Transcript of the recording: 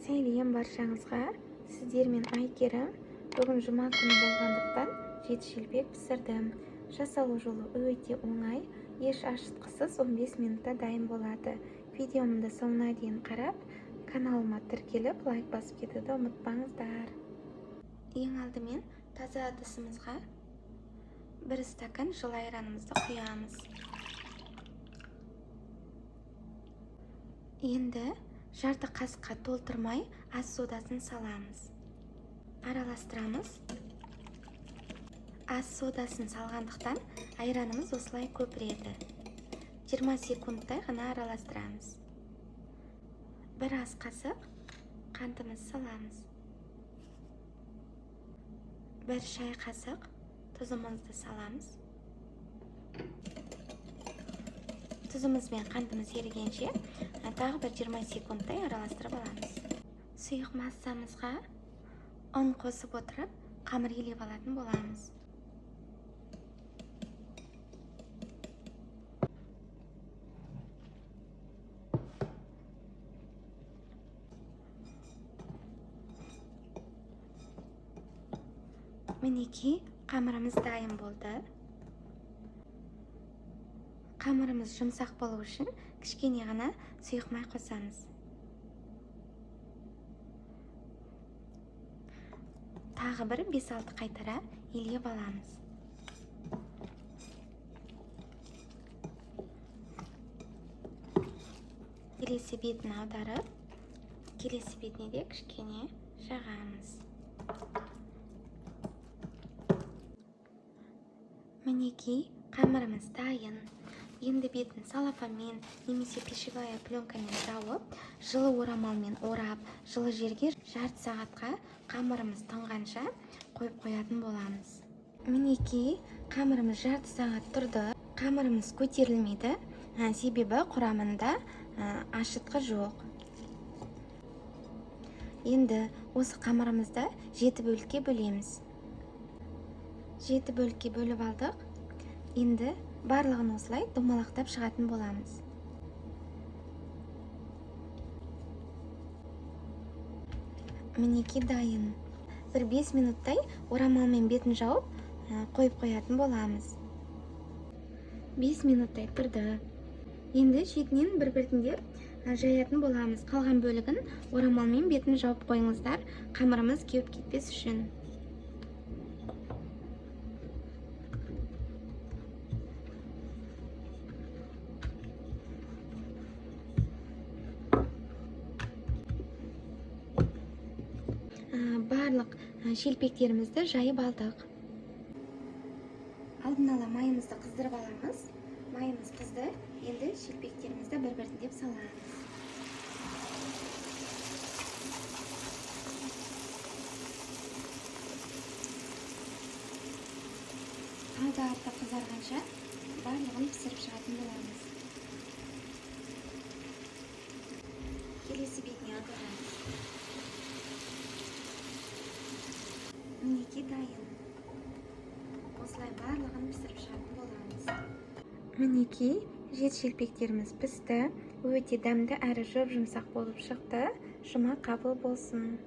Сәлем баршаңызға. Сіздермен Айкерім. Бүгін жұма күні болғандықтан жеті шелпек пісірдім. Жасалу жолы өте оңай, еш ашытқысыз 15 минутта дайын болады. Видеомды соңына дейін қарап, каналыма тіркеліп, лайк басып кетуді ұмытпаңыздар. Ең алдымен таза ыдысымызға 1 стакан жылы айранымызды құямыз. Енді жарты қасыққа толтырмай ас содасын саламыз. Араластырамыз. Ас содасын салғандықтан айранымыз осылай көпіреді. 20 секундтай ғана араластырамыз. 1 ас қасық қантымыз саламыз. 1 шай қасық тұзымызды саламыз. Тұзымыз бен қантымыз ерігенше тағы бір 20 секундтай араластырып аламыз. Сұйық массамызға ұн қосып отырып, қамыр илеп алатын боламыз. Мінекей, қамырымыз дайын болды. Қамырымыз жұмсақ болу үшін кішкене ғана сұйық май қосамыз. Тағы бір 5-6 қайтара илеп аламыз. Келесі бетін аударып, келесі бетіне де кішкене жағамыз. Мінекей, қамырымыз дайын. Енді бетін салафанмен немесе пищевая пленкамен жауып, жылы орамалмен орап, жылы жерге жарты сағатқа қамырымыз тынғанша қойып қоятын боламыз. Мінекей, қамырымыз жарты сағат тұрды. Қамырымыз көтерілмейді, себебі құрамында ашытқы жоқ. Енді осы қамырымызды 7 бөлікке бөлеміз. 7 бөлікке бөліп алдық. Енді барлығын осылай домалақтап шығатын боламыз. Мінекей дайын. Бір 5 минуттай орамалмен бетін жауып, қойып қоятын боламыз. 5 минуттай тұрды. Енді шетінен бір-біртіндеп жаятын боламыз. Қалған бөлігін орамалмен бетін жауып қойыңыздар, қамырымыз кеуіп кетпес үшін. Барлық шелпектерімізді жайып алдық. Алдын ала майымызды қыздырып аламыз. Майымыз қызды, енді шелпектерімізді бір-біртіндеп саламыз. Алды арты қызарғанша барлығын пісіріп шығатын боламыз. Келесі бетіне аударамыз. Мінекей дайын. Осылай барлығын пісіріп шығатын боламыз. Мінекей, жет шелпектеріміз пісті. Өте дәмді әрі жұп-жұмсақ болып шықты. Жұма қабыл болсын.